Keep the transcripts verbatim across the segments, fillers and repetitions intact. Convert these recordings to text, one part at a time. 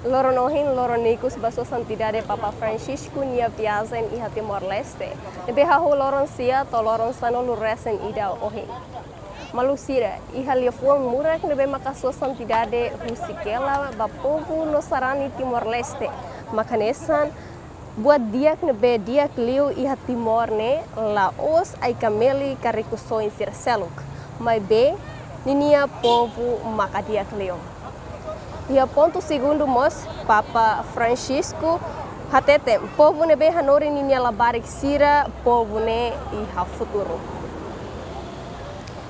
Loron ohin, loron ikus ba Sua Santidade Papa Francisco nia viajen iha Timor-Leste, ne'ebé hahú loron sia to'o loron sanulu-resin-ida ohin. Maluk sira, iha liafuan murak ne'ebé maka Sua Santidade husik hela ba povu no sarani Timor-Leste, maka hanesan buat di'ak ne'ebé di'ak liu iha Timor ne'e la'ós ai-kameli ka rikusoin sira seluk, maibé ninia povu maka di'ak liu. Iha pontu segundu mós, Papa Francisco hateten, povu ne'ebé hanorin ninia labarik sira, povu ne'e iha futuru.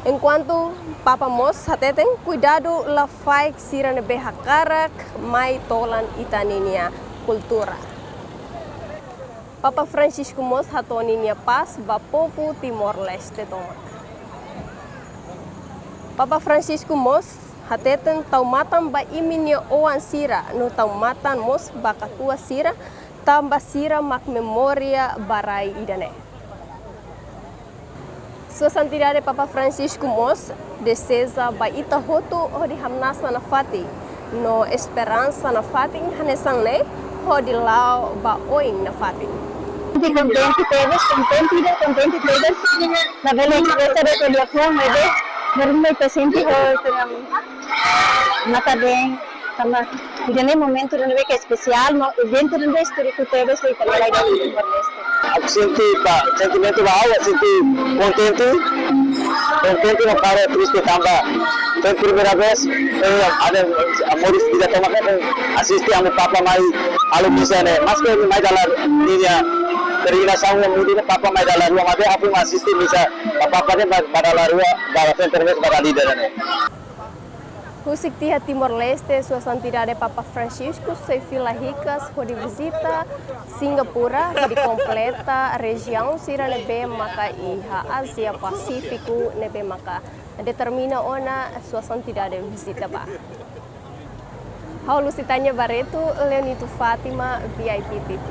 Enkuantu Papa mós hateten, kuidadu lafaek sira ne'ebé hakarak mai tolan ita-ninia kultura. Papa Francisco mós hato'o ninia pás ba povu Timor-Leste tomak. Papa Francisco mós hateten, tau matan ba imi-nia oan sira, no tau matan mós ba katuas sira, tanba sira mak memória ba rai ida-ne'e. Sua Santidade Papa Francisco mós deseja ba ita hotu hodi hamnasa nafatin, no esperansa nafatin hanesan ne'e hodi la'o ba oin nafatin. Sente kontente tebes, kontente ida, kontente tebes. La bele expresa de'it ho liafuan, maibé, baru mai ta sente ho tenang. Mata bem, tanba ida-ne'e momentu ne'ebé ke espesiál, no eventu ne'ebé istóriku tebes ba ita-nia rai Timor-Leste. Ha'u sente ba, sentimentu ba ha'u, ha'u sente kontente, kontente no kare triste tanba foin primeira vez, eh, ada moris ida tomak ne'e asiste ami Papa mai halo misa ne'e, maske mai dala ninia peregrinasaun ne'e muda ne'e Papa mai dala rua, maibé ha'u foin asiste misa ba Papa ne'e ba, ba dala rua, ba foin primeira vez ba dala ida ne'e. Husik tiha Timor-Leste, Sua Santidade Papa Francisco sei fila hikas hodi vizita Singapura, hodi kompleta rejiaun sira ne'ebé maka iha Ázia Pasífiku ne'ebé maka determina ona Sua Santidade vizita ba. Ha'u Lusitânia Barreto, Leonito Fátima, V I P T V.